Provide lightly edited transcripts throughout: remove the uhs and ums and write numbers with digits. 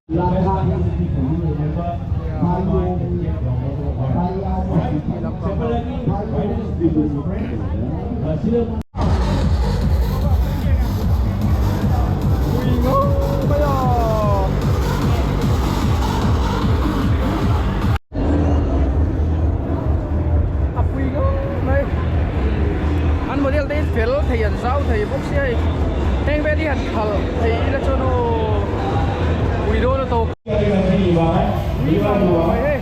Pui ngawt mai a. A pui ngawt mai. An model te hi fel thei an zau thei bawk sia hei. Heng vel hi han khalh thei ila chuan aw pui dawn a tawp. Pui ngang mai hei.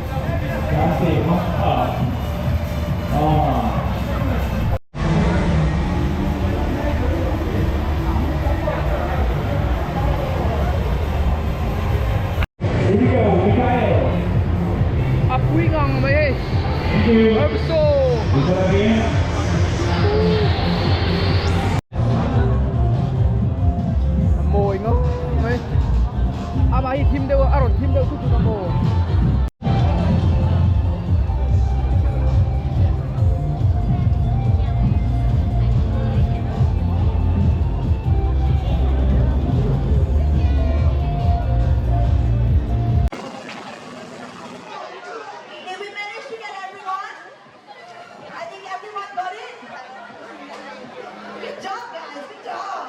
A pui ngang mai hei A mawi ngawt mai amah hi thim deuh a a rawn thim deuh thut thut a maw. Did we manage to get everyone? I think everyone got it. Good job, guys. Good job.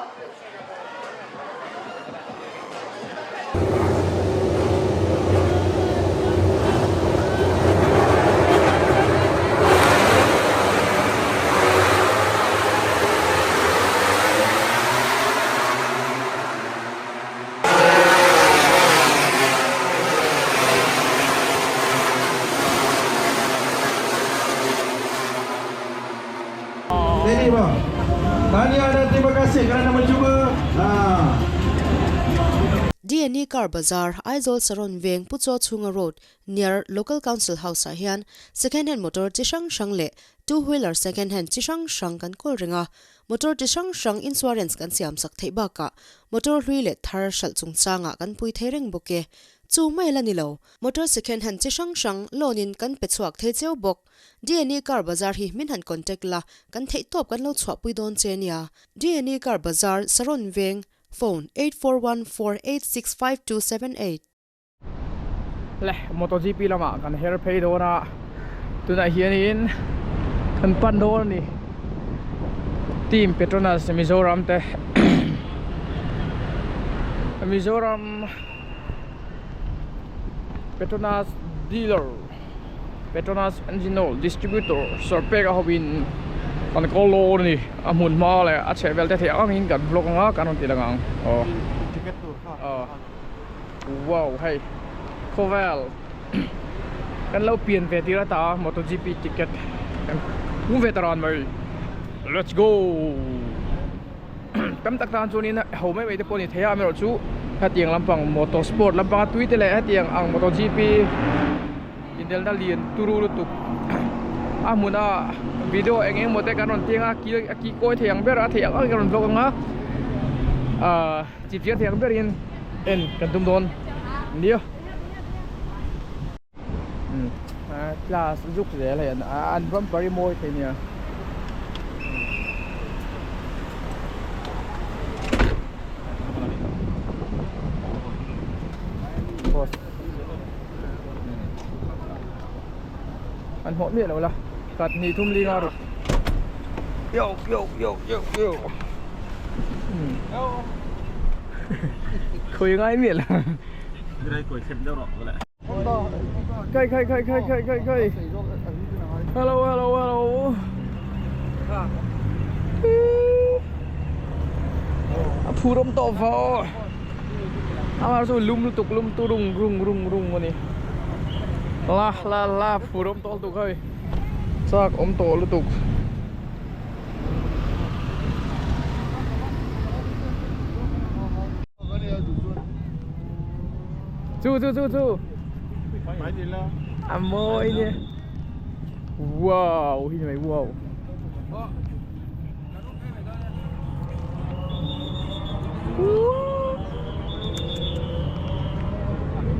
Steady bang. Tahniah dan terima kasih kerana mencuba. Ha. DNA Car Bazar, Aizawl Saron Veng Pu Chaw Chhunga Road, near Local Council House ah hian second hand motor chi hrang hrang leh two wheeler second hand chi hrang hrang kan kawl reng a. Motor chi hrang hrang insurance kan siam sak theih bakah motor hlui leh thar hralh chungchangah kan pui thei reng bawk e. Chu mai la ni lo, motor second hand chi hrang hrang loan in kan pe chhuak thei cheu bawk. DNA Car Bazar hi min han contact la, kan theih tawp kan lo chhuahpui dawn che nia. DNA Car Bazar, Saron Veng, Phone, 8414865278. Le MotoGP lamah kan her phei dawn a, tunah hianin kan pan dawn a ni. Team Petronas Mizoram te Mizoram Petronas dealer Petronas engine oil distributor Serpek a hovin kan call dawn a ni. A hmun hma leh a chhehvel te theih angin kan vlog anga kan rawn ti lang ang aw. Wow hei khawvel kan lo pian ve tir ata MotoGP ticket kan hmu ve ta ran mai let's go tam tak tan chuanin ho mai mai te pawh a ni thei a amaherawh chu hetiang lampang motor sport lampanga tui te leh hetiang ang MotoGP inelna lian turu lutuk a hmuna video eng eng emaw te kan rawn tiang a a ki kawi thei ang ber a theih ang ang kan rawn vlog ang a ahh chipchiar thei ang berin en kan tum dawn nia class zuk zel hei an bumper hi mawi thei nia. An hmuh miah lo la khat hnih thum ling a rawh yo yo yo yo yo khawi ngai miah lo khai khai khai khai khai khai khai hello hello hello a phur awm tawh vawh. Amah chu lum lutuk lum tu rung rung rung rung a ni la la la phur awm tawh lutuk hei chak awm tawh lutuk. Chu chu chu chu a mawi nia wow hi ni mai wow.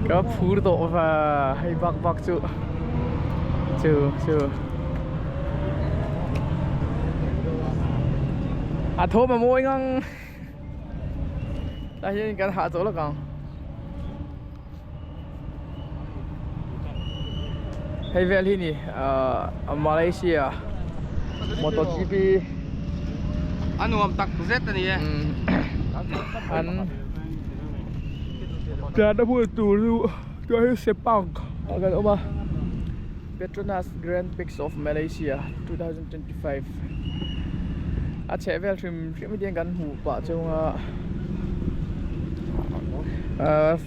Ka phur tawh va hei bak bak chu chu chu a thawm a mawi ngang tah hian kan hah chawlh ang. Hei vel hi ni Malaysia MotoGP a nuam tak zet a ni e. An tlan a hmun tur chu tunah hian Sepang ah kan awm a Petronas Grand Prix of Malaysia 2025 a chheh vel hrim hrim hi tiang kan hmuh pah chunga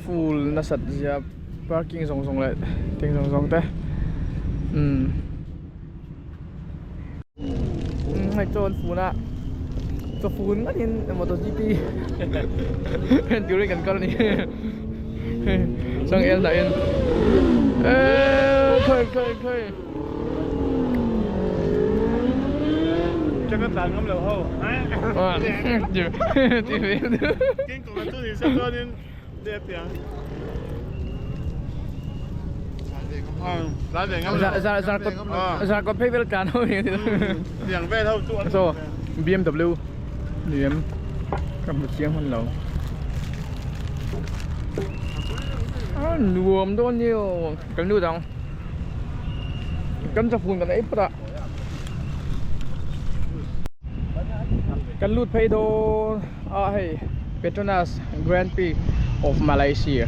full nasat zia parking zawng zawng leh thing zawng zawng te umm hei chaw an fun a chaw fun ngawtin motor gp en turin kan kal a ni changel hnah in eeee khawi khawi khawi. Changa tlan ngam lo ho. King Kong a chu ni se chuanin. Zar kawt phei vel tlan ho ni so BMW ni em ka hmu chiang hman lo a nuam dawn ni aw kan lut ang kan chawhun kan ei phawt a kan lut phei dawn. A hei Petronas Grand Prix of Malaysia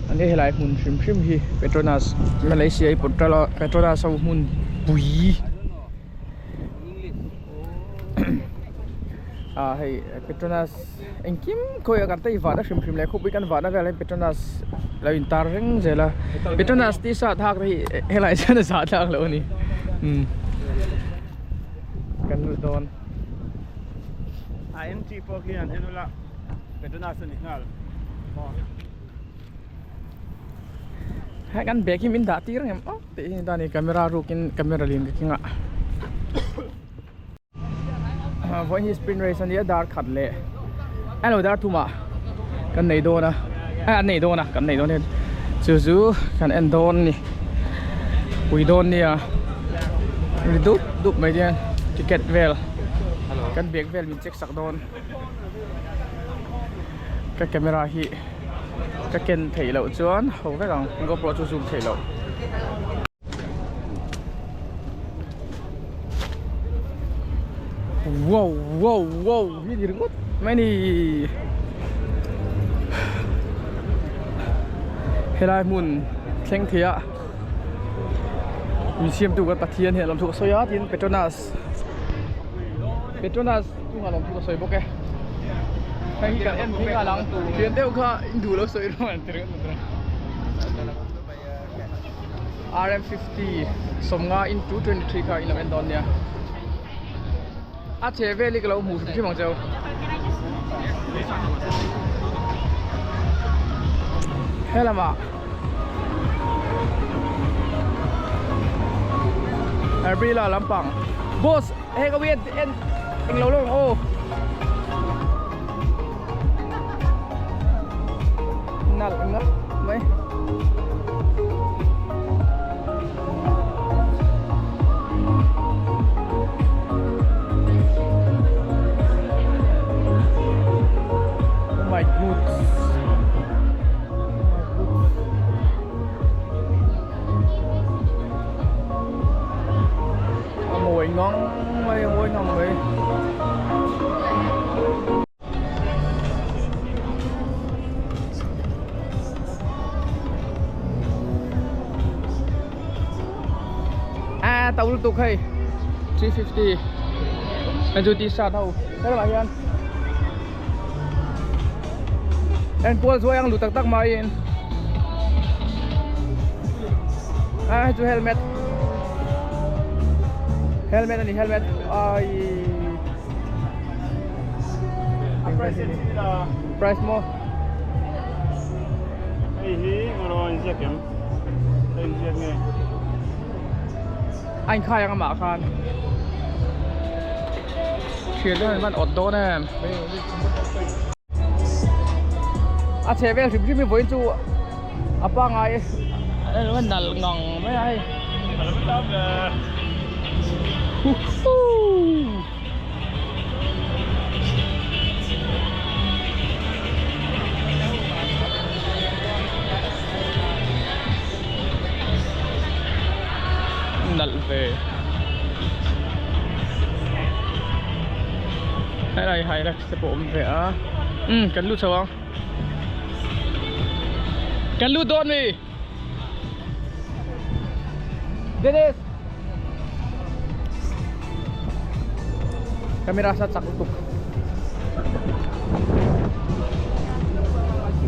an ni helai hmun hrim hrim hi Petronas Malaysia hi Petronas ho hmun pui a hei Petronas engkim khawi a kan tei vahna hrim hrim leh khawpui kan vahna velah hian Petronas lo in tar reng zel a Petronas t-shirt hak te hi helai hian a zahthlak loh a ni kan lut dawn. A entry pawh khi an en ula Petronas a ni nghal maw. Hei kan bag hi min dah tir ang em aw tih hi ta ni camera rukin camera lian ka keng a vawiin hi sprint race a nia dar khat leh elo dar thum ah kan nei dawn a eh an nei dawn a kan nei dawn a chu chu kan en dawn a ni pui dawn nia ri dup dup mai hian ticket vel kan bag vel min check sak dawn ka camera hi ka ken theih loh chuan ho vek ang gopro chu zoom theih loh. Wow wow wow hi ni ringawt mai ni helai hmun thleng thei a min siamtu kan Pathian hian lawmthu ka sawi a tin Petronas Petronas chungah lawmthu ka sawi bawk e hei hi kan en phei nghal ang thian deuh kha in duh lo sawi rawh an ti ringawt mai. RM50 sawmnga in 223 kha in lo en dawn nia a chhe vel hi ka lo hmuh hrim hrim ang cheu helamah Abrila lampang boss hei ka wi en englo lo ang aw nalh ngat mai oh my goods a mawi ngang mai a mawi ngang mai. A to lutuk hei 350 hei chu t-shirt ho helamah hian en kual zuai ang lu tak tak maiin a hei chu helmet helmet a ni helmet ai Price mo. Hei hi ngaro in ziak em? Hei in ziak nge? A inkhai ang amah khan. Thian te man awt dawn em. A chhe vel hrim hrim hi vawiin chu a pangai a nalh ngang mai a hei. Huhuu. Helai Hilux te pawh awm ve a umm kan lut chho ang kan lut dawn mi Dennis camera sa chak lutuk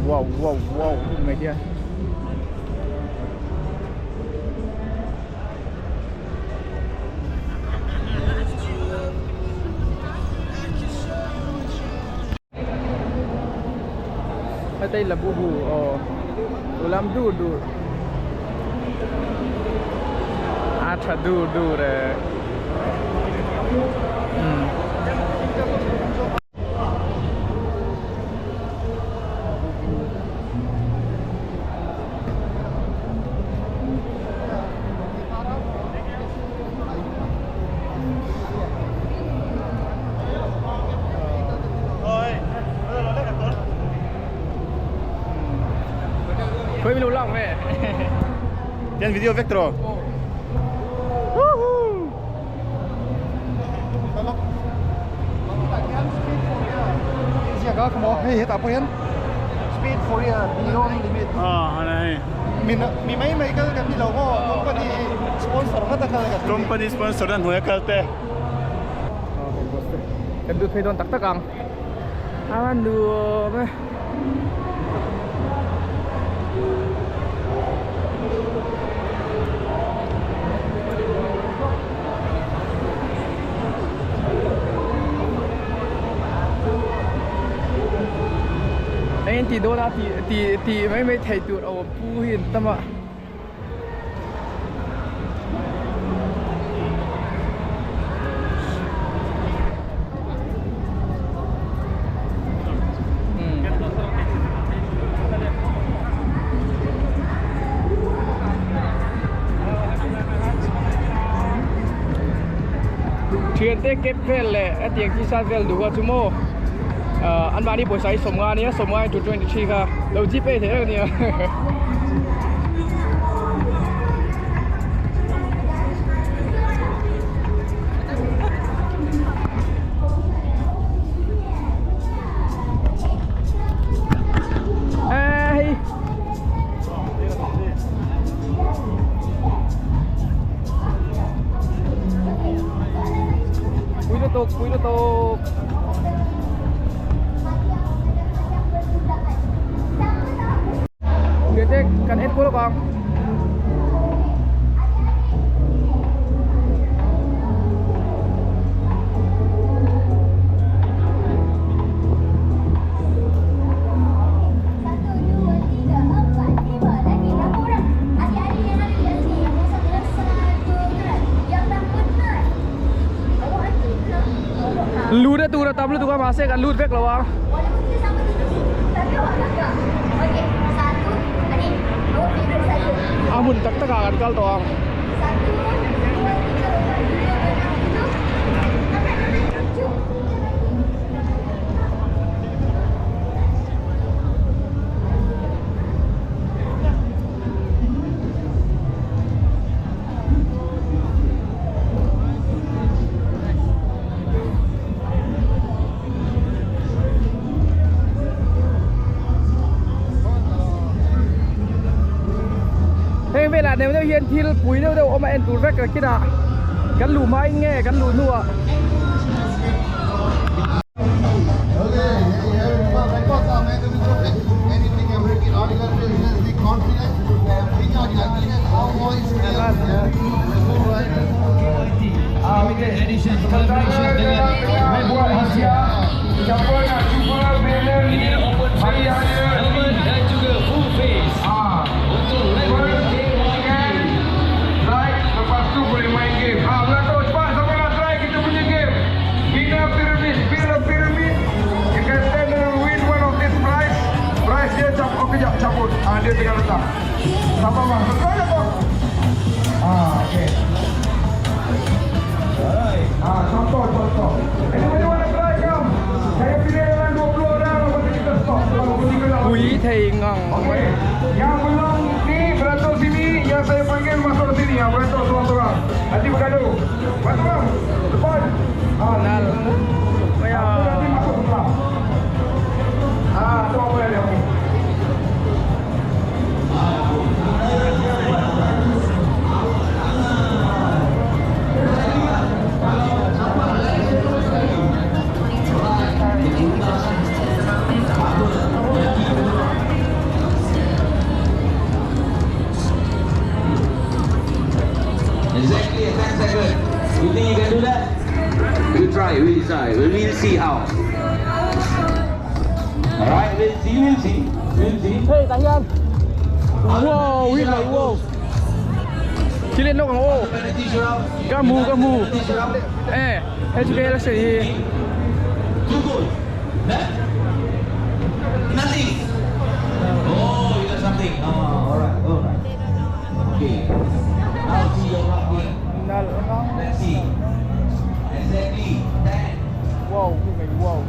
wow wow wow hmun mai hian Hetei labubu aw ulam dur dur a tha dur dur e umm. Khawi min lo lak ve. Tian video vek tawh. Company sponsor na hnuaia kal te. Kan lut phei dawn tak tak ang. A nuam e. Eng tih dawn a tih tih tih mai mai thei tur a awm pu hi an tam a. Thiante kep vel leh a tiang chi sat vel duh a chu maw ah anmahni pawisa hi sawmnga a nia sawmnga into 23 kha lo gpay theih reng a nia. Ê Pui lutuk, pui lutuk. Thiante kan en kual ang. Lut a tur a tam lutuk a mahse kan lut vek lo ang. A hmun tak tak ah kan kal tawh ang. Heng velah neuh neuh hian thil pui deuh deuh awm a en tur vek a kinah kan luh hmain nge kan luh hnuah. Pui thei ngang mai. Nal mai a. Let's see how. Alright, we'll see, we'll see, we'll see. Hei tah hian wow hi mai wow thil en lawk ang aw ka hmu ka hmu e hei chu kei election hi Two goal. Nothing. Oh, you got something. Oh, alright, alright. Okay. Now see your marking. Let's see. Exactly. 10. Wow hi mai wow.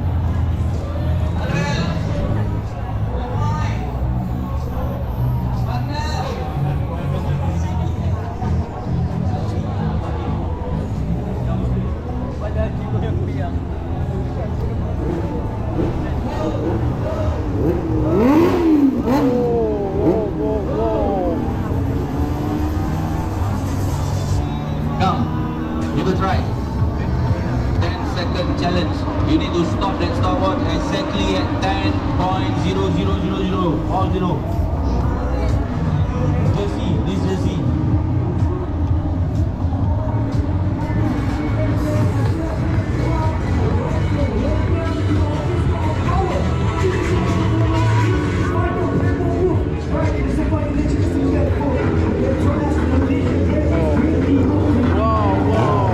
Come, you go try. 10 second challenge. You need to stop that stopwatch exactly at 10.0000. All zero. Jersey, this jersey. Wow wow.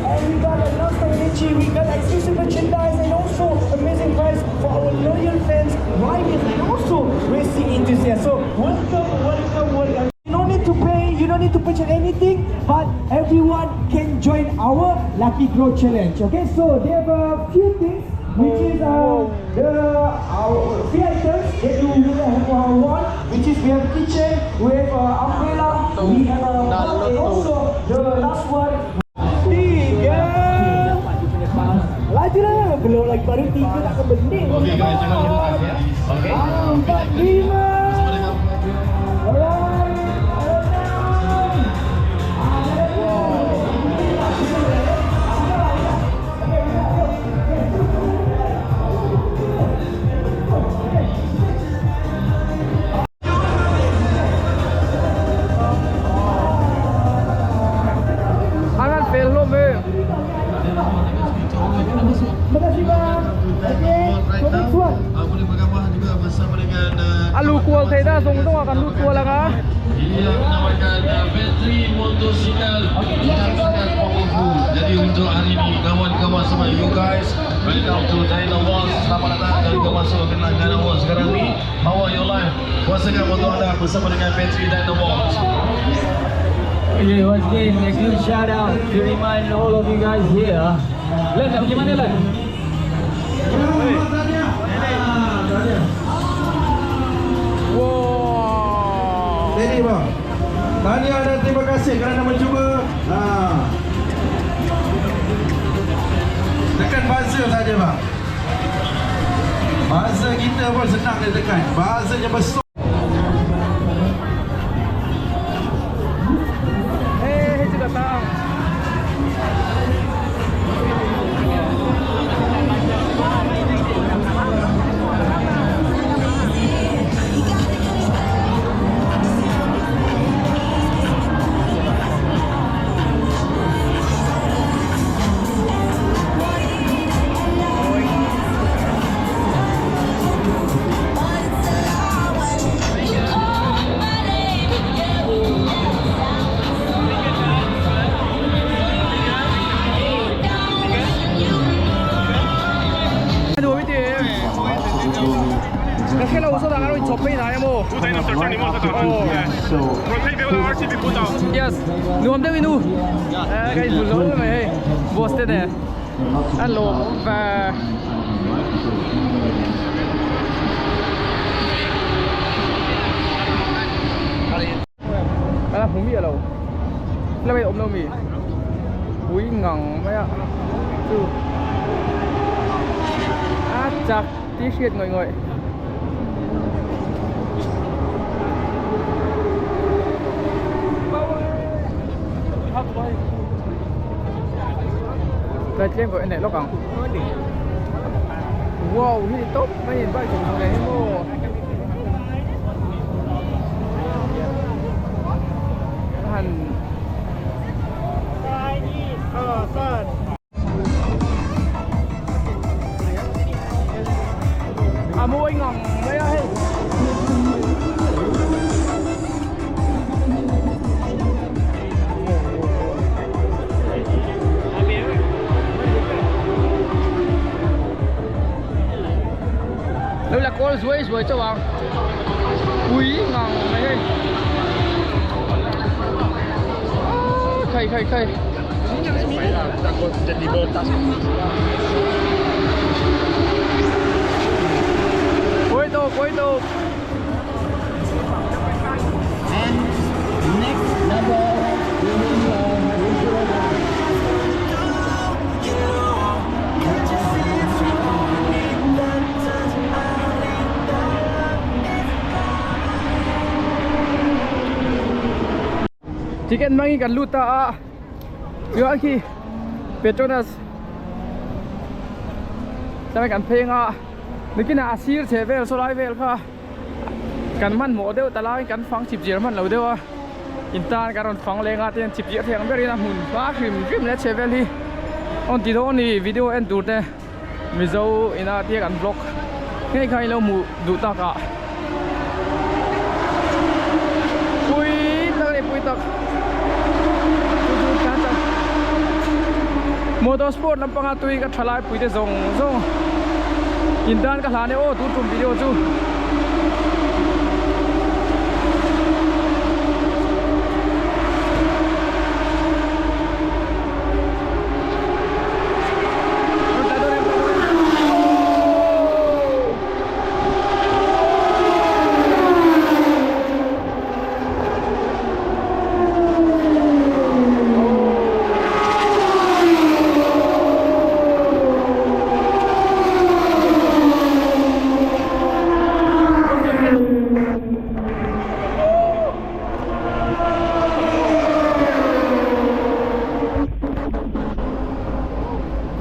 And we got a lot of energy, we got exclusive merchandise and also amazing prize for our loyal fans, riders and also racing enthusiasts. So welcome, welcome, welcome. You don't need to pay, you don't need to purchase anything, but everyone can join our Lucky Draw Challenge. Okay, so there have a few things which is the our few items that you will have won, which is we have kitchen, we have umbrella, we have a and also the last one. Tiga. Laju lah, belum lagi baru tiga tak akan bening. Okay guys, jangan lupa ya. Okay. Ah, empat, lima. Alright. Enam. An han fel hlawm e. Terima kasih bang. Okay, so next one. Boleh bergambar juga bersama dengan A lu kual thei ta zawng zawng ah kan lut kual anga. Ia menawarkan bateri motosikal yang sangat powerful. Jadi untuk hari ini kawan-kawan semua, you guys, welcome to Dyna Wars. Selamat datang dan ke masuk ke dalam Dyna Wars sekarang ni. Power your life. Kuasakan motor anda bersama dengan bateri Dyna Wars. Okay, once again, a huge shout out to remind all of you guys here. Len, nak pergi mana Len? Wow. Steady bang. Tahniah dan terima kasih kerana mencuba. Ha. Tekan buzzer saja bang. Buzzer kita pun senang dia tekan. Buzzernya besar. Hey, hei chu datang. Hello, so đang rồi chụp bây giờ em Yes, nuam deuh inu. Cái buồn lắm mày hey. Boss thế này. Alo và À, không biết đâu. Là mày ôm đâu mì. Ui ngang mày ạ. À chặt tí shit ngồi ngồi. Cái trên vợ này lóc ang. Wow hi ni tawp mai in bike zawng zawng leh hi maw. Han A mawi ngang mai a hei. Lo la kawl zuai zuai chauh ang. Pui ngang mai hei. Khai khai khai. Pui tawp pui tawp. Ticket hmangin kan lut ta a chuan khi Petronas chuan kan pheng a nikinah a sir chhe vel saw lai vel kha kan hmanhmawh deuh ta laiin kan fang chip zir hman lo deuh a in tan kan rawn fang leng a tin chip zir thei ang berin a hmun hma hrim hrim leh chhe vel hi a rawn ti dawn a ni video en tur te mizo ina tia kan vlog ngei kha ilo hmuh duh tak ah pui tak a ni pui tak motor sport lampanga tui ka tha lai pui te zawng zawng in tan ka hlan e aw tun tum video chu.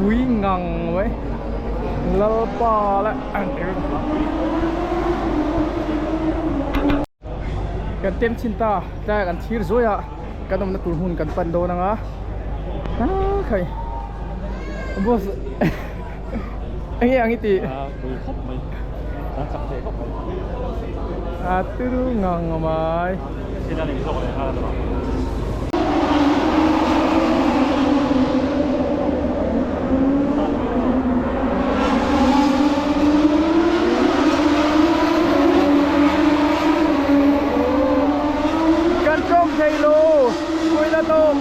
Pui ngang mai Lalpa leh Kan tem chin ta tlai ah kan thir zuai a kan awmna tur hmun kan pan dawn ang a khai boss enge ang i tih a turu ngang mai. Kan tawng thei lo pui la tawp.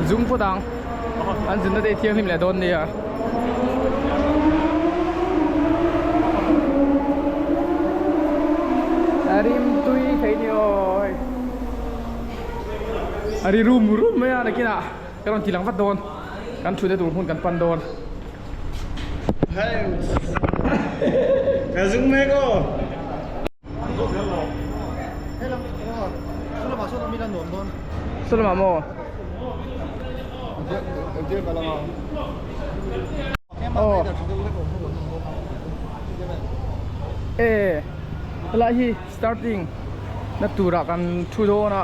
Zung phawt ang an zunna te thianghlim leh dawn nia. A rim tui thei ni aw hei. A ri rum rum mai a nakinah ka rawn ti lang vat dawn kan thutna tur hmun kan pan dawn. Ka zung mek aw. Saw lamah maw? Aw. E helai hi starting na turah kan thu dawn a.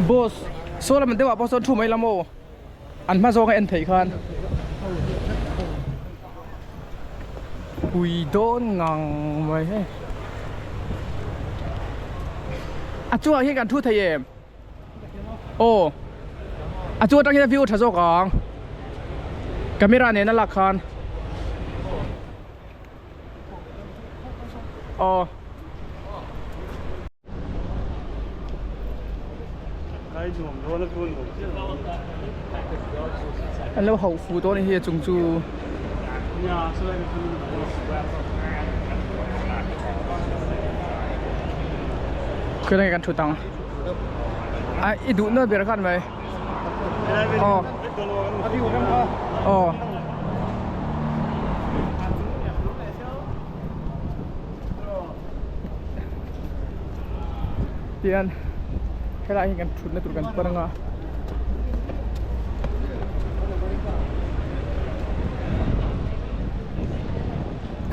Boss saw lam deuhah pawh sawn thu mai la maw? An hma zawnga en theih khan pui dawn ngang mai hei a chungah hian kan thu thei em aw a chung atang hian a view a tha zawk ang camera nen a lak khan aw. An lo hauh fuh dawn a hi a chung chu. Khawilai nge kan thut ang a i duh na ber khan mai aw aw. Tian. Helaiah hian kan thutna tur kan pan anga.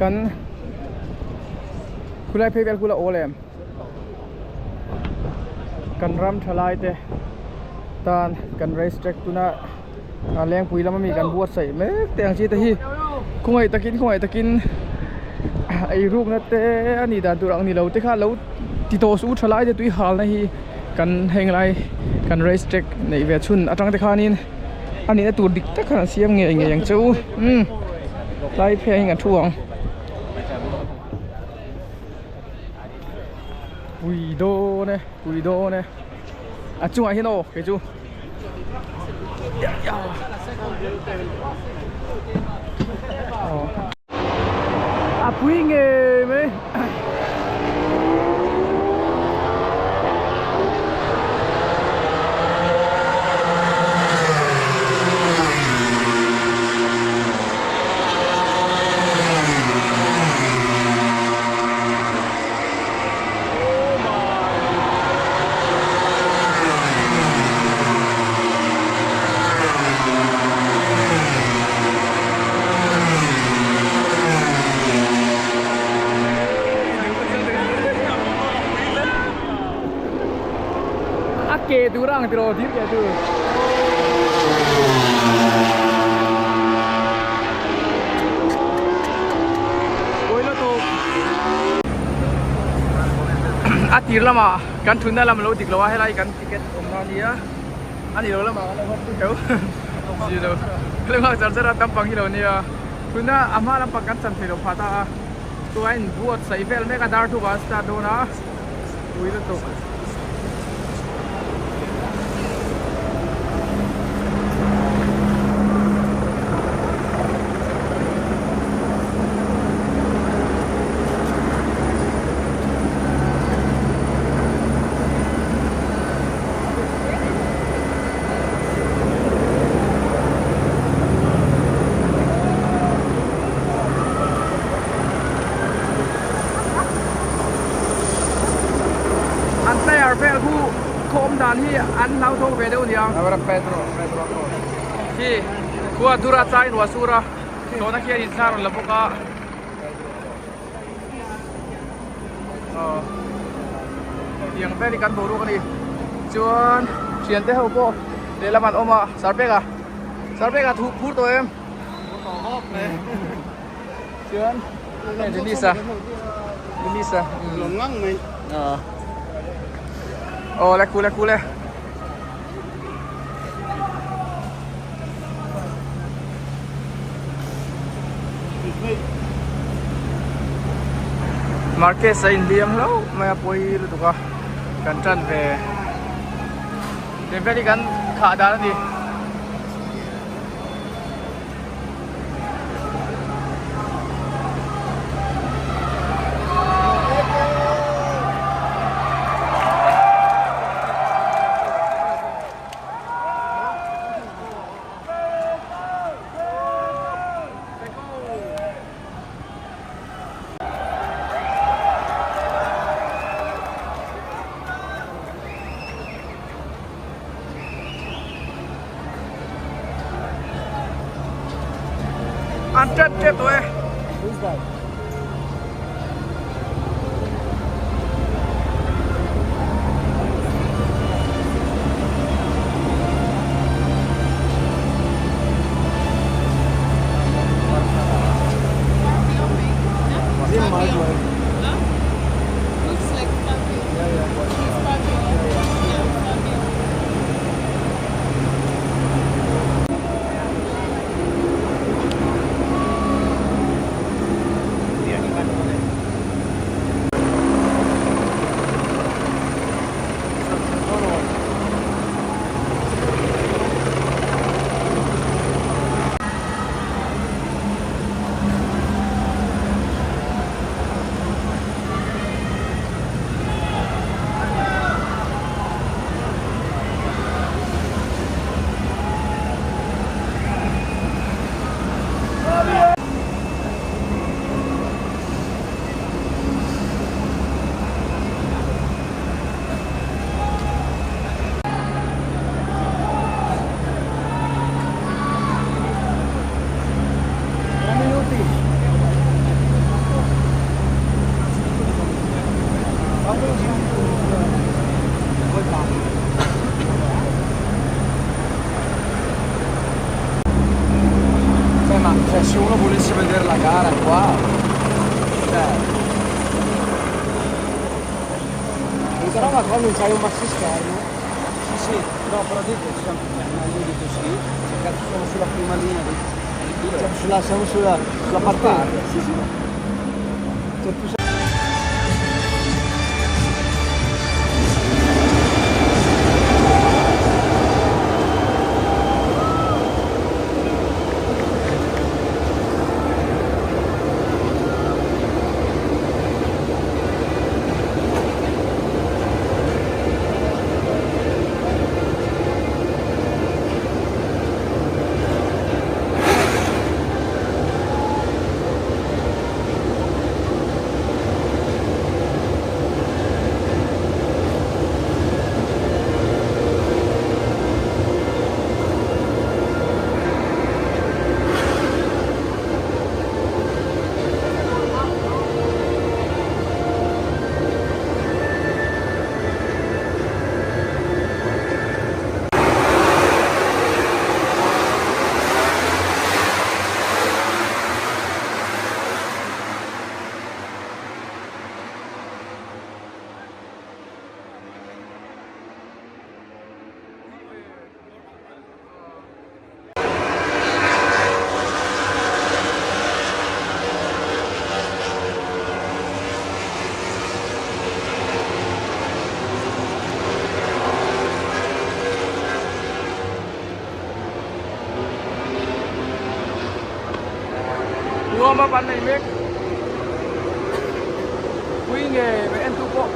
Kan khulai phei vel khu la awl em? Kan ram thalai te tan kan race track tuna Lengpui lama mi kan buatsaih mek te ang chi te hi khawngaih takin khawngaih takin eirukna te a nih dan tur ang ni lo te kha lo ti tawh suh tha lai te tui halna hi kan heng lai kan race track neih ve chhun atang te khanin a nihna tur dik tak khan an siam ngei ngei ang che u umm tlai phei ang hi kan thu ang pui dawn e pui dawn e a chungah hian aw kei chu. A pui ngei mai. A ke tur ang tiraw thil ke tur. A tir lamah kan thutna lam lo dik lo a helai kan ticket awmna a nia a ni lo lamah kan lo nghak keuh zilo lo nghak char char a tam pang hi lo nia thutna a hma lampang kan chan thei lo phah ta a chuan buatsaih vel mek a dar thupah a start dawn a ui lutuk. An player vel khu khaw awm dan hi an hlauthawng ve deuh aniang. Khi khua dura chai ruah sur a tawhna khi a inthla rawn la bawk a. Aw tiang vel hi kan boruak a ni chuan thiante ho pawh lehlam an awm a Sarbeka Sarbeka thu phur tawh em? Chuan hei Denisa Denisa lawm ngang mai aw aw le kule kule Marquez a inhliam hlauh mai a pawi lutuk a kan tan ve vel hi kan khah dan a ni. An tet tet tawh e. Cara, qua. Cioè. Questa roba qua non c'hai un maxi schermo. Sì, sì, no, però dico, siamo, io dico sì, cioè, cazzo, siamo sulla prima linea di Siamo sulla, siamo sulla, sulla partenza. Sì, sì. Cioè, tu sei... Warm up an nei mek pui nge mai en tu pawh.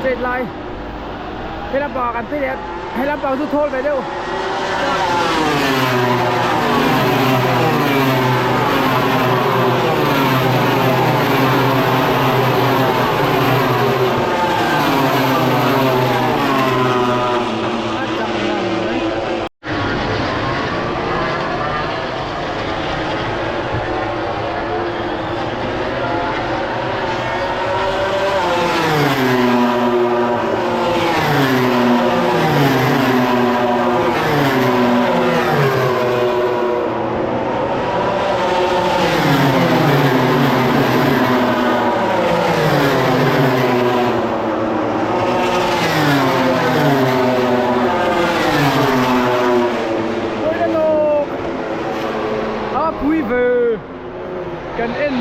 Straight lai he lampangah kan phei leh a he lampang chu thawl ve deuh. A pui ve kan en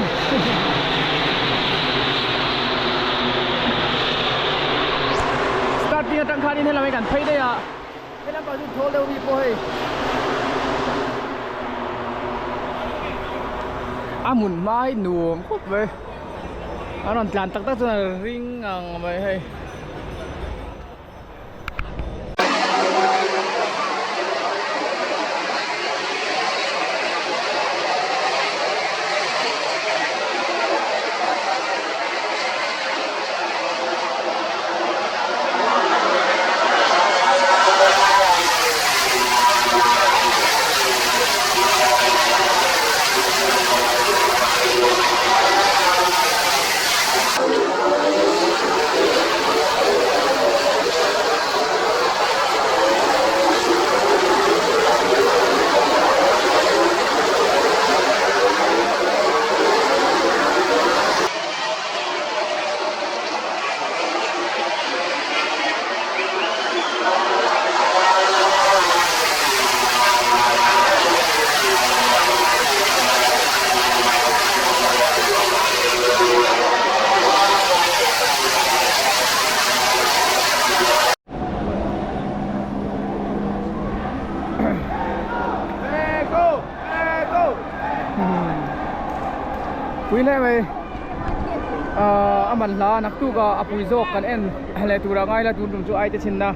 starting atang khanin helam hi kan phei daih a helam pah chu thawl deuh mi pawh hei a hmun hma hi nuam khawp mai a rawn tlan tak tak chuan a ring ang mai hei. Pui hle mai a man hla naktuk a a pui zawk kan en leh tur a ngai la tun tum chu ai te chhin na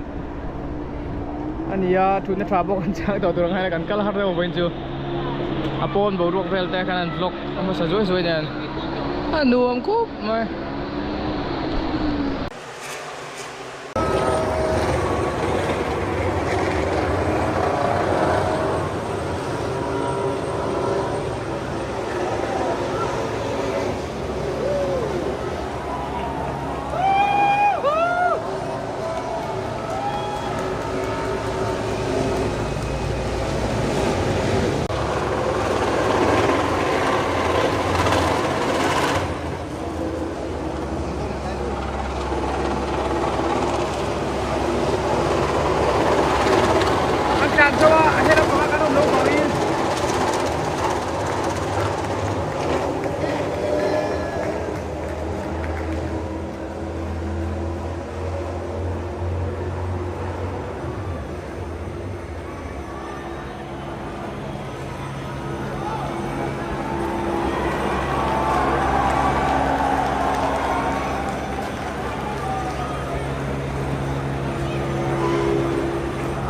a ni a thutna tha bawk an chang tawh tur a ngai la kan kal har deuh vawiin chu a pawn boruak vel te khan an vlog a hmasa zuai zuai nen a nuam khawp mai. An tlan zo a, a helam pangah kan awm lo vangin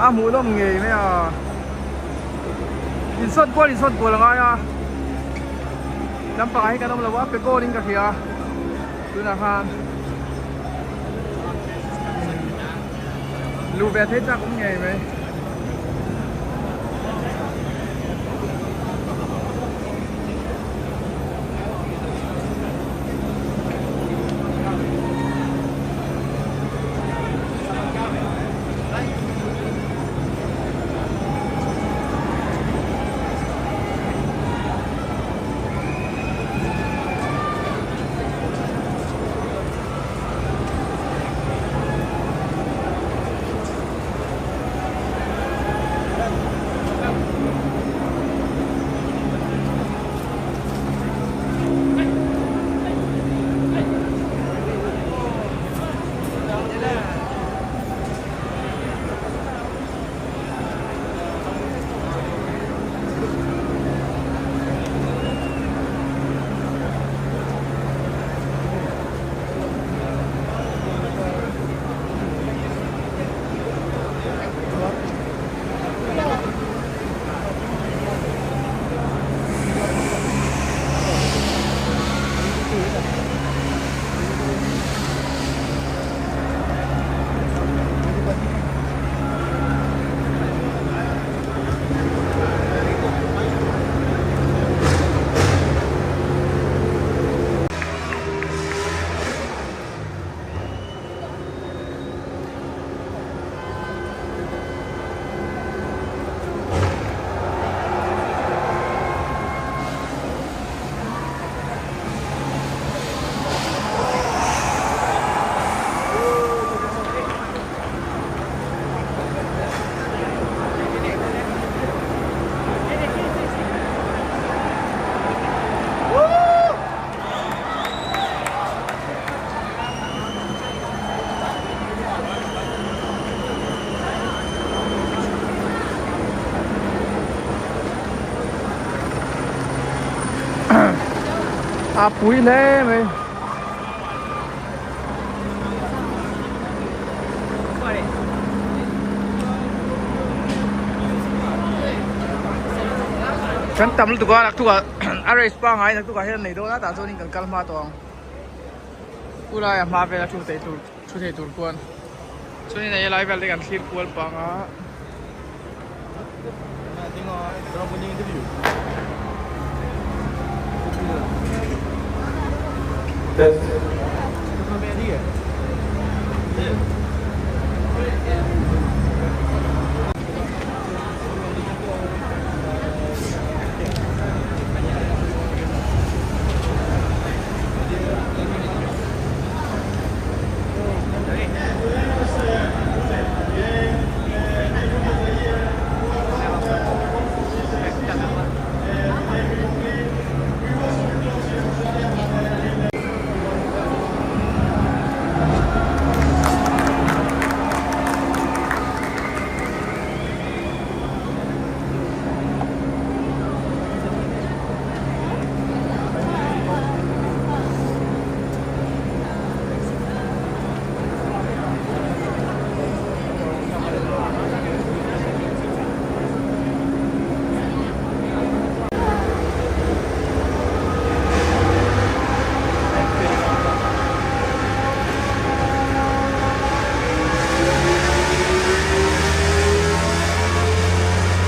A hmuh nawm ngei mai a insawn kual insawn kual a ngai a lampangah hi kan awm lo a pe goal in ka hria tunah khan Luh ve thei chak awm ngei mai. A pui hle mai. Kan tam lutuk a naktukah a race pangngai naktukah hian nei dawn a tah chuanin kan kal hma tawh ang. Pu laia hma vela thu thei tur thu thei tur khuan chuanin a lai vel te kan thlir kual pang a.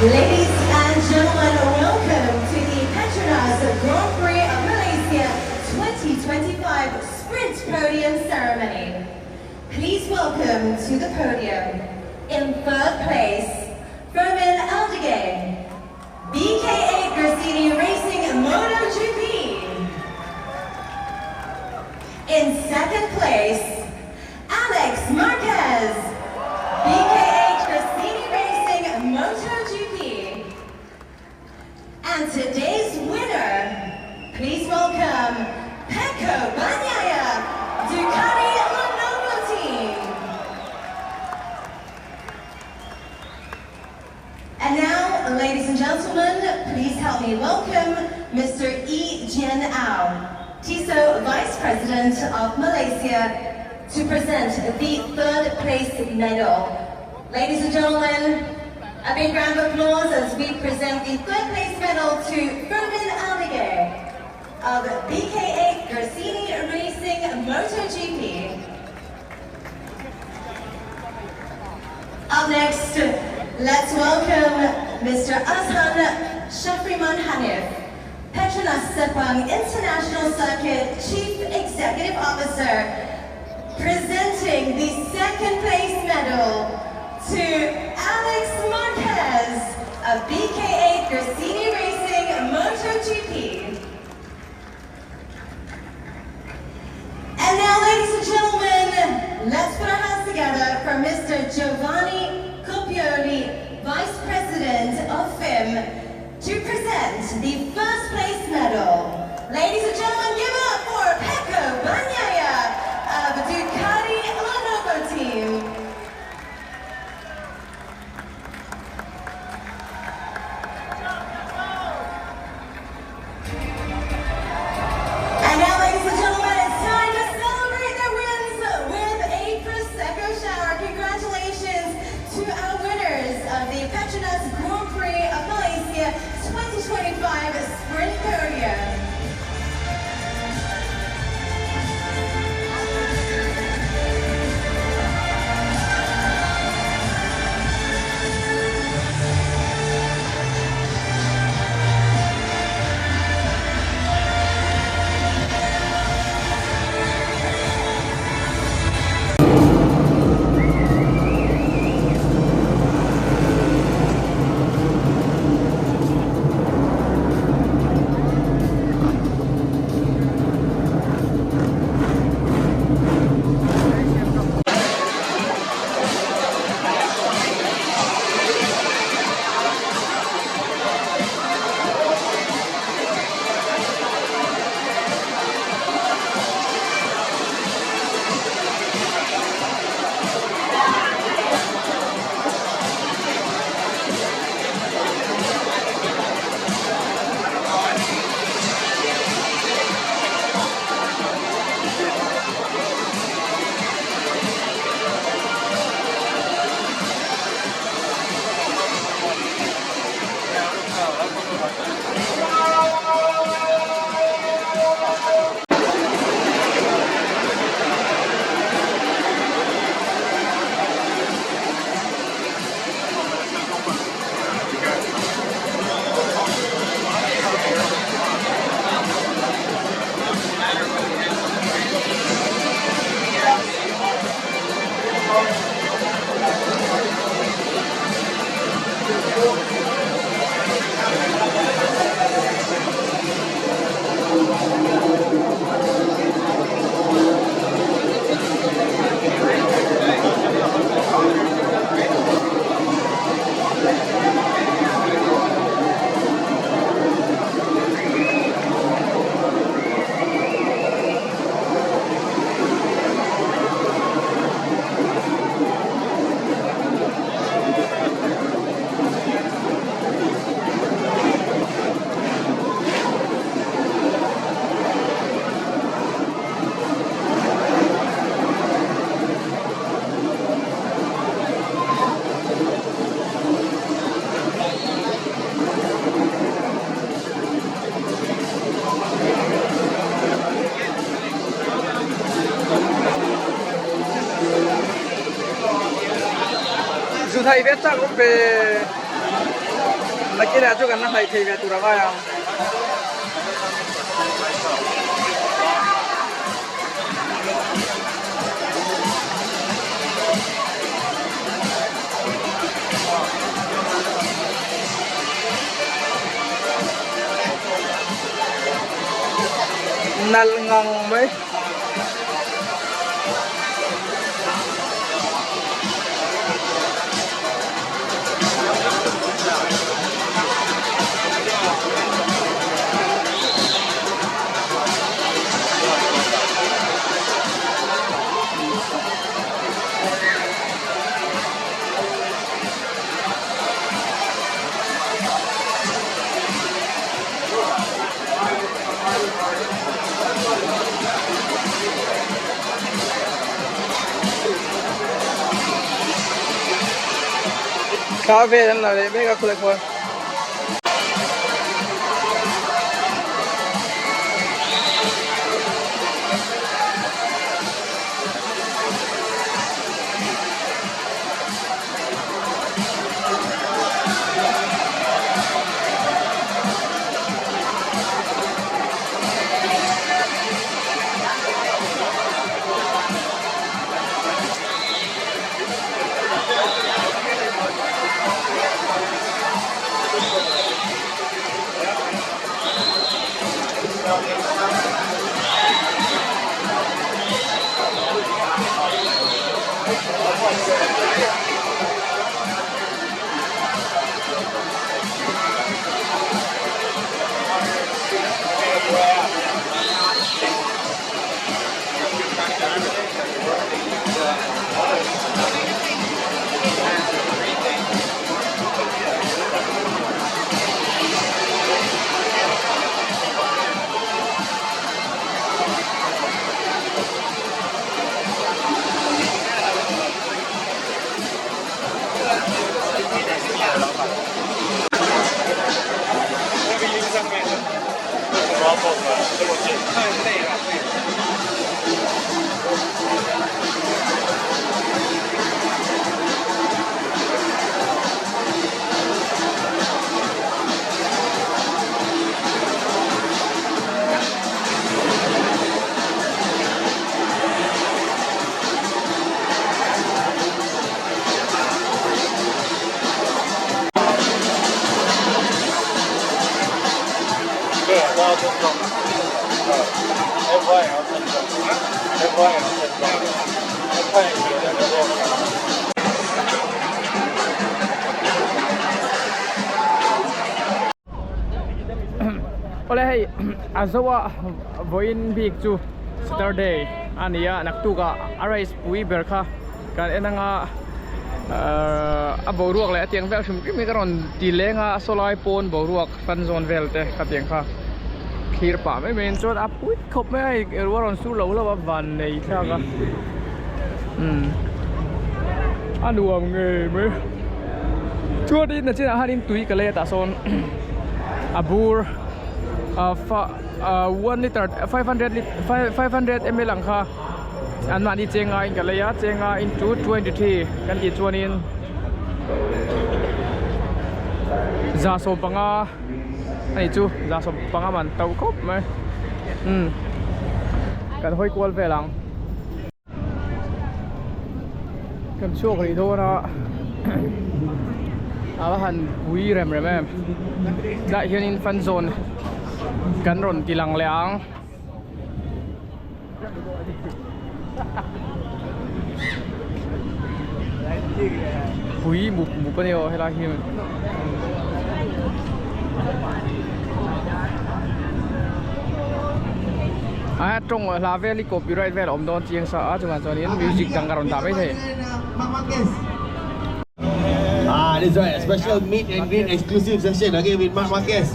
Ladies and gentlemen, welcome to the Petronas Grand Prix of Malaysia 2025 Sprint Podium Ceremony. Please welcome to the podium, in third place, Fermin Aldeguer, BKA Gresini Racing MotoGP. In second place, Alex Marquez, BKA Gresini Racing MotoGP. And today's winner, please welcome Pecco Bagnaia, Ducati Lenovo Team. And now, ladies and gentlemen, please help me welcome Mr. E. Jian Ao, TISO Vice President of Malaysia, to present the third place medal. Ladies and gentlemen, a big round of applause as we present the third place medal to Fermin Aldeguer of BKA Gresini Racing MotoGP. Up next, let's welcome Mr. Azhan Shafriman Hanif, Petronas Sepang International Circuit Chief Executive Officer, presenting the second place medal to Alex Marquez of BKA Gresini Racing MotoGP. And now, ladies and gentlemen, let's put our hands together for Mr. Giovanni Copioli, Vice President of FIM, to present the first place medal. Ladies and gentlemen, give it up for Pecco Bagnaia of Ducati Lenovo Team. And now, ladies and gentlemen, it's time to celebrate the wins with a Prosecco shower. Congratulations to our winners of the Petronas Grand Prix of Malaysia 2025 Sprint Podium. Zu thai ve chak awm ve nakinah chu kan la hnaih thei ve tur a ngai ang. Nalh ngang mai. Thla vel an la leh mek a khawlai khuan. Awle hei a zoa vawiin bik chu Saturday a ni a naktuk ah a race pui ber kha kan en anga ahh a boruak leh a tiang vel hrim hrim hi ka rawn ti leng a sawlai pawn boruak fan zawn vel te kha tiang kha thlir pah mai mai in chuan a pui khawp mai a hei ruah rawn sur lo hlauh a van nei thlak a umm a nuam ngei mai chuan in a chinah hian in tui ka lei a tah sawn a bur ah fa ah one liter 500 500 ml ang kha. An mahni chenga in ka lei a chenga into 23 kan tih chuanin 75 a nih chu 75 man to khawp mai umm kan hawi kual vel ang. Kan chhuak rih dawn a a va han pui rem rem em tlaiah hianin fan zone kan rawn ti lang leh ang. Pui mup mup a ni aw helai hi. A tawng hla vel hi copyright vel a awm dawn chiang sa a chungah chuanin music dang ka rawn dah mai thei. Ah, this right, special meet and greet exclusive session okay with Marc Marquez.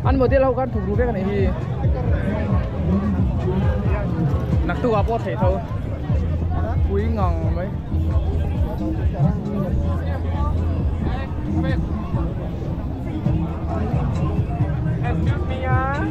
An model ho khan thuk ru vek a nih hi. Naktuk ah pawh a theih tho. Pui ngang mai. Excuse me ah.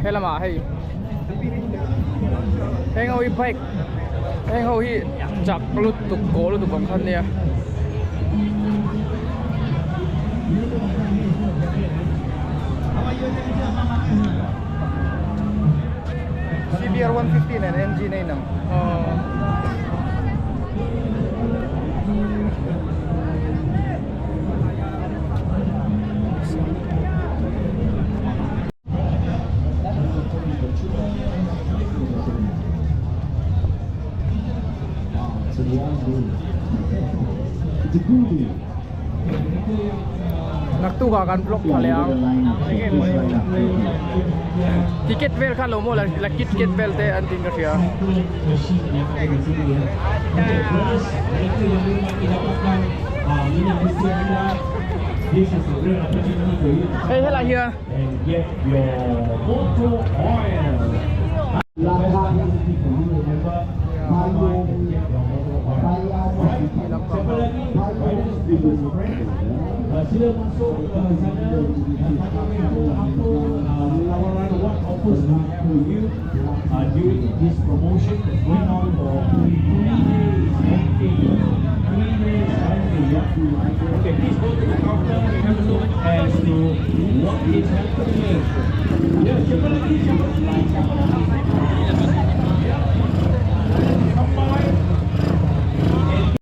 He lamah hei heng ho hi bike heng ho hi chak lutuk kaw lutuk ang kha ania. CBR 115 and MG 9 ang. Aw. Naktuk ah kan vlog tha leh ang ticket vel kha lo maw la kit ket vel te an tin ka hria. Hei helai hian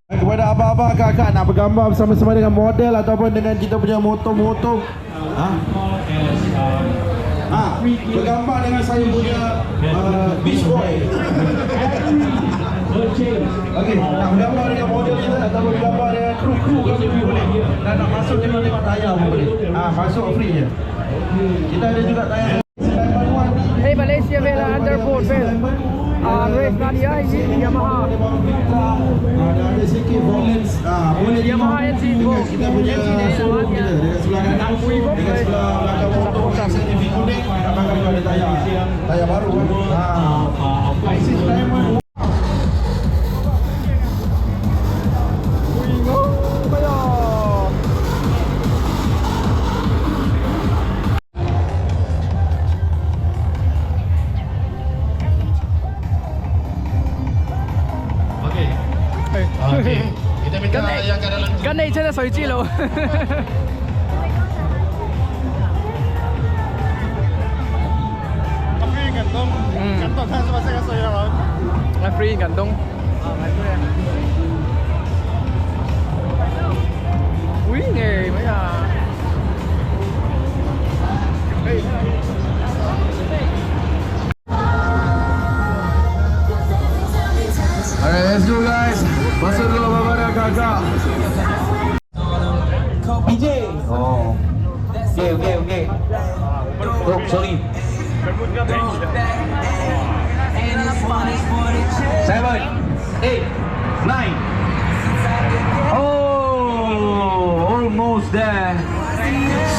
Kepada abang-abang kakak nak bergambar bersama-sama dengan model ataupun dengan kita punya motor-motor. Ha? Ha, bergambar dengan saya punya uh, beach boy. Okey, nak bergambar dengan model kita ataupun bergambar dengan kru-kru kami pun boleh. Dan nak masuk tengok-tengok tayar pun boleh. Ha, masuk free je. Kita ada juga tayar Hei Malaysia vel a underboard vel ah race na nia hei hi Yamaha Ada ada sikit violence. Ah, boleh Yamaha NG Dekat kita punya showroom kita dekat sebelah kanan. Dekat sebelah belakang motor misalnya V kuning, kat belakang tu ada tayar. Tayar baru kan. Ha. Axis Diamond Ui ngawh mai a. Okey. Okey. Kita minta yang kat dalam Kan nei chen a sawi chi lo. A free in kan dawng. Kan dawng khan chu mahse kan sawi lo ang. A free in kan dawng. Ui ngei mai a. Hei. Alright, let's go guys. Masuk dulu abang dan kakak. PJ. Oh. Okay, okay, okay. Oh, sorry. Seven, eight, nine. Oh. Almost there.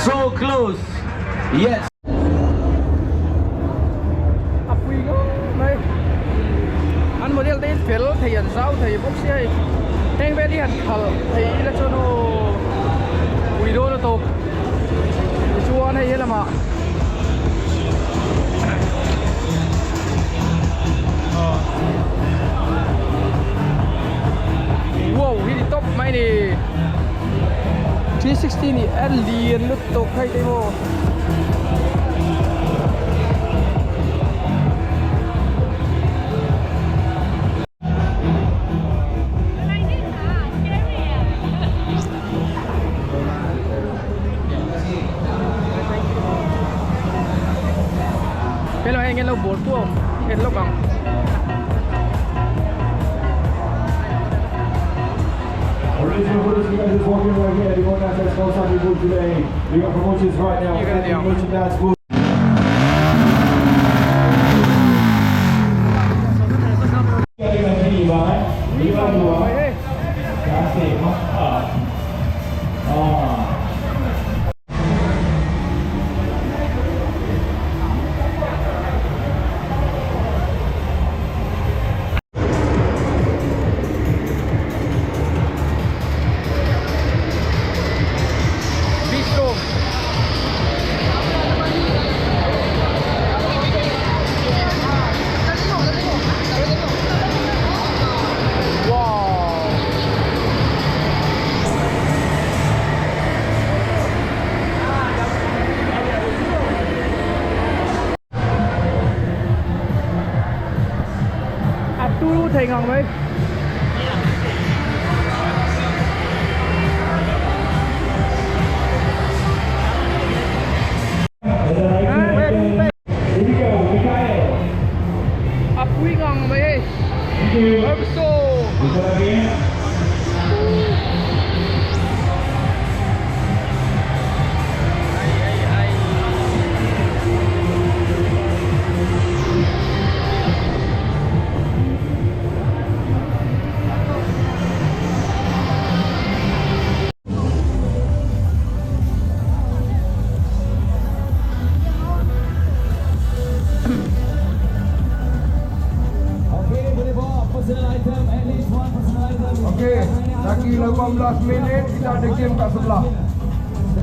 So close. Yes. A pui ngawt mai. An model te hi fel thei an zau thei bawk sia hei. Heng vel hi han khalh thei ila chuan aw pui dawn a tawp. Tichuan hei helamah Wow hi ni tawp mai ni. 360 ni a lian lutuk hei te maw. Hello hei nge lo ball tu awm en lawk ang. Bistro. Wow. A turu thei ngang mai. A pui ngang mai hei. Herb so. Okey, lagi 18 minit kita ada game kat sebelah.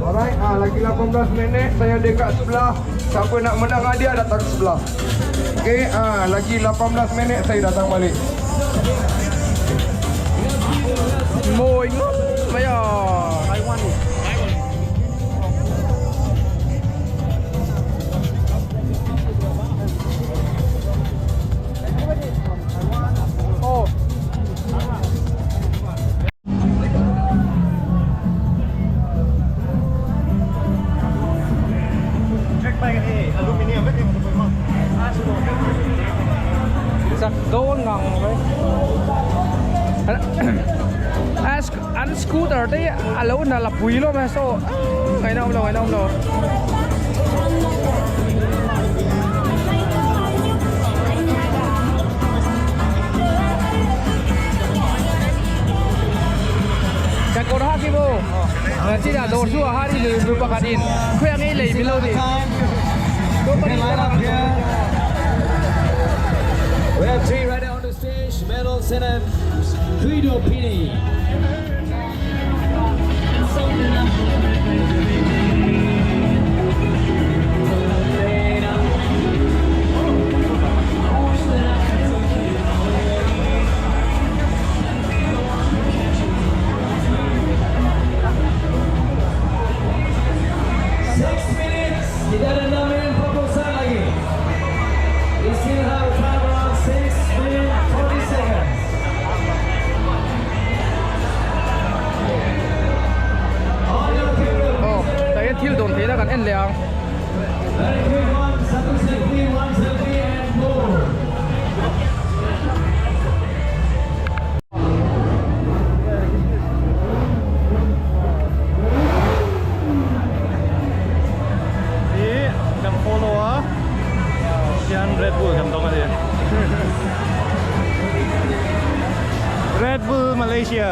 Alright, ah lagi 18 minit saya ada kat sebelah. Siapa nak menang hadiah datang ke sebelah. Okey, ah lagi 18 minit saya datang balik. Mawi ngawt mai a. Aw. Chak dawn ngang mai. An scooter te hi a lo na la pui lawm a saw ngaihna awm lo ngaihna awm lo. Kan kawr hak hi maw chin ah dawr chu a har i nu pakhat in khawi ang i lei milo ni. We have three right on the stage, Medal Senate, Guido Pini. Six minutes, kita ada enam minit 40 saat lagi. We still have time around 6 minutes 40 seconds. On your camera, Aw, tah hian thil dawn theihna kan en leh ang. Very quick one, satu selfie, one selfie and go. Hi kan follow a hian Red Bull kan dawng a ni. Red Bull Malaysia.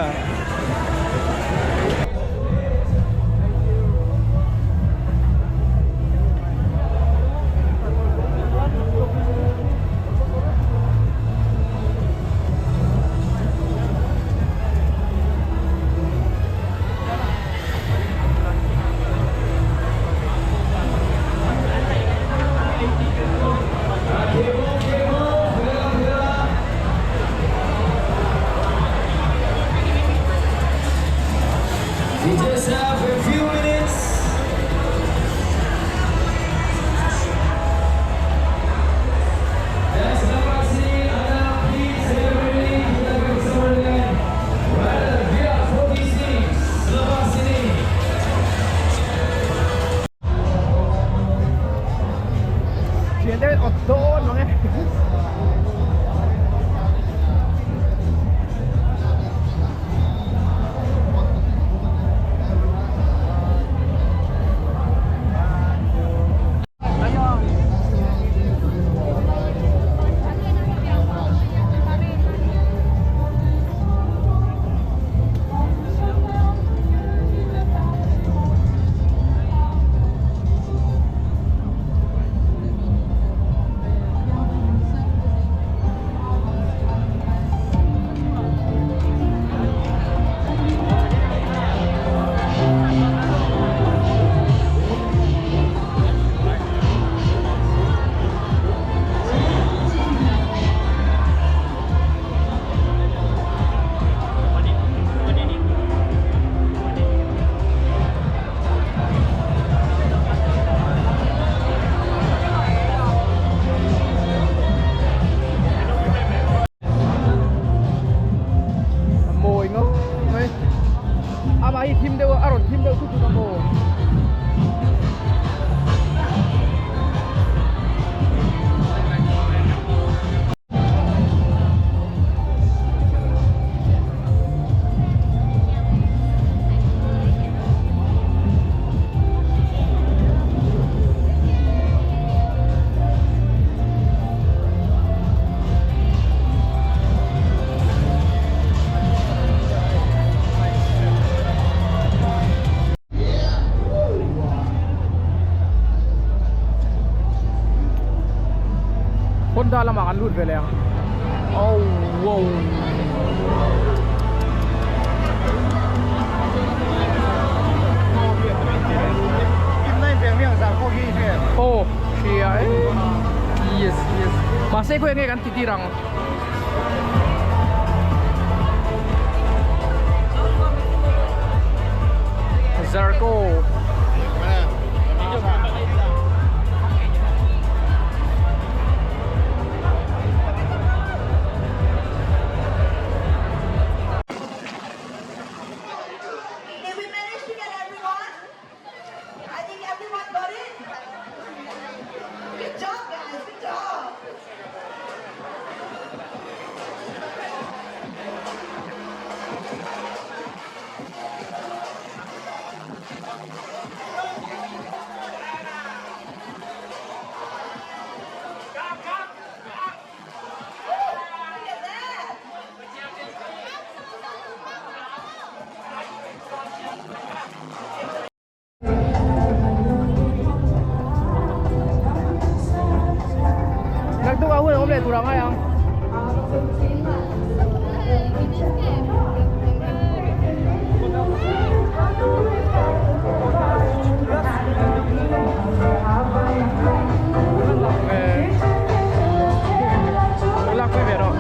We just have a few minutes. Dan selepas ini anda please everybody kita akan bersama dengan Rider VR46 selepas ini. Thian te awt dawn mang e. A mawi ngawt mai amah hi thim deuh a a rawn thim deuh thut thut a maw. Honda lamah kan lut ve leh ang oh wow. Aw hria e yes yes mahse khawi nge kan ti tir ang. Zarko. Did we manage to get everyone? I think everyone got it. Good job, guys. Good job. Look at that. Naktuk ah hun a awm leh tur ang ngai ang. Lak pui ve rawh.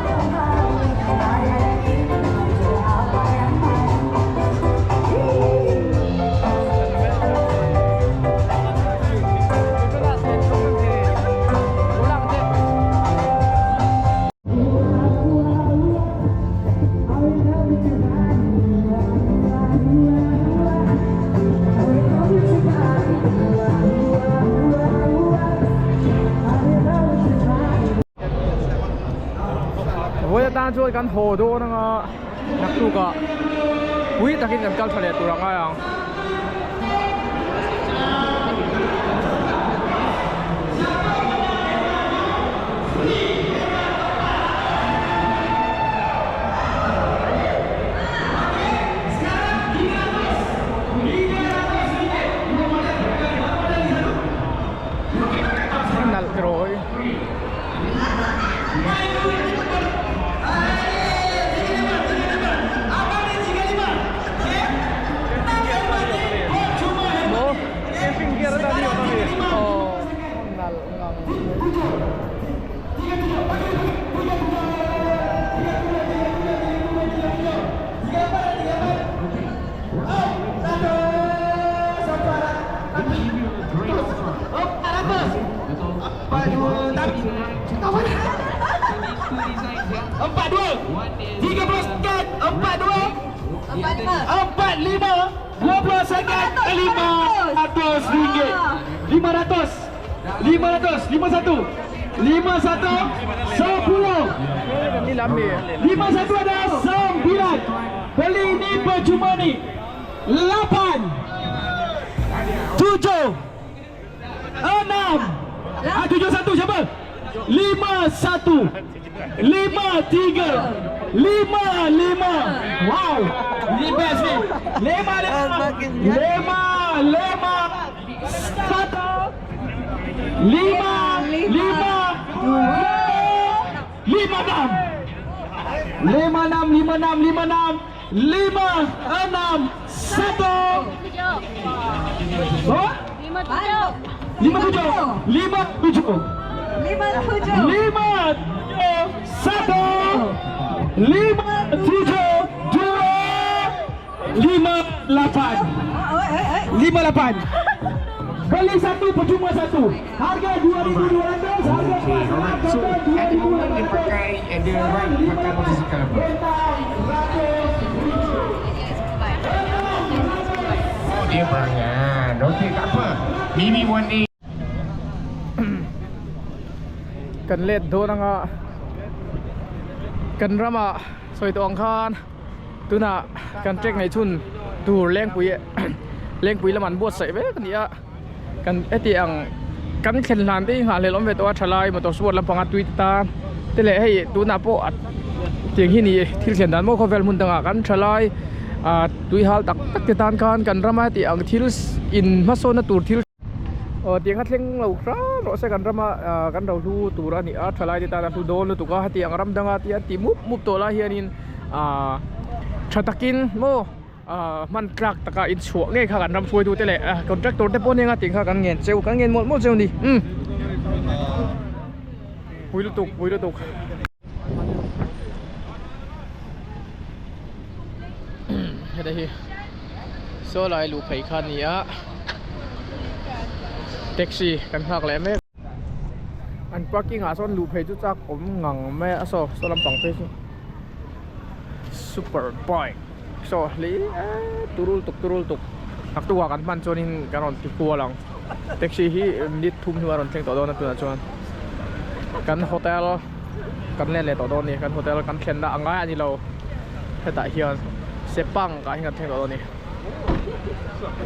Vawi atan chuan kan haw dawn anga naktuk ah pui takin kan kal tha leh tur a ngai ang. Nalh tiraw hi. 4 2 tak. 4 2. 30 second. 4 2. 4 5. 20 second. 500 ringgit. 500. 500. 51. 51. 10. 51 ada 9. Beli ni percuma ni. 8. 7. 6. Ah, 7 1 siapa? 5 1. 5 3. 5 5. Wow. Ini best ni. 5 5. 5 5 1. 5 5 2 5 6. 5 6 5 6 5 6 5 6 1. Berapa? 5 7. 5 7. 5 7. 5 7 1 5 7 2 5 8. 5 8. Beli satu percuma satu. Harga 2,200, harga Okay, alright. So at the moment dia pakai dia ride pakai motosikal apa? Oh, dia berangan. Okay, tak apa. Maybe one day Kan let dawn anga kan rama sawi tawh ang khan tunah kan trek nei chhun tur lengpui lengpui lam an buatsaih vek a ni a kan heti ang kan thlen hlan te hi nghahhlelh awm ve tawh a thalai motor sport lampanga tui te tan te leh hei tunah pawh a tiang hi ni thil thlen dan maw khawvel hmun dangah kan thalai ah tui hal tak tak te tan khan kan rama heti ang thil in hmasawnna tur thil Aw tiang a thleng lo hram rawh se kan rama ah kan ro hlu tur a ni a thalai te tan a hlu dawn lutuk a hetiang ram danga tia ti mup mup tawh lai hianin ah tha takin maw ah hman tlak taka inchhuah ngei kha kan ram hruaitu te leh contractor te pawh nia nga tih kha kan ngen cheu kan ngen mawlh mawlh cheu a ni umm pui lutuk pui lutuk. Heta hi saw lai luh phei kha a ni a taxi kan nghak leh mek an parking ah sawn luh phei chu chak awm ngang mai a saw saw lampang phei chu super bike saw hli eee turul tuk turul tuk naktuk ah kan hman chuanin kan rawn ti kual ang taxi hi minute thum hnuah a rawn thleng tawh dawn a tunah chuan kan hotel. Kan len leh tawh dawn a ni kan hotel kan thlenna a ngai a ni lo hetah hian Sepang ah hian kan thleng tawh dawn a ni.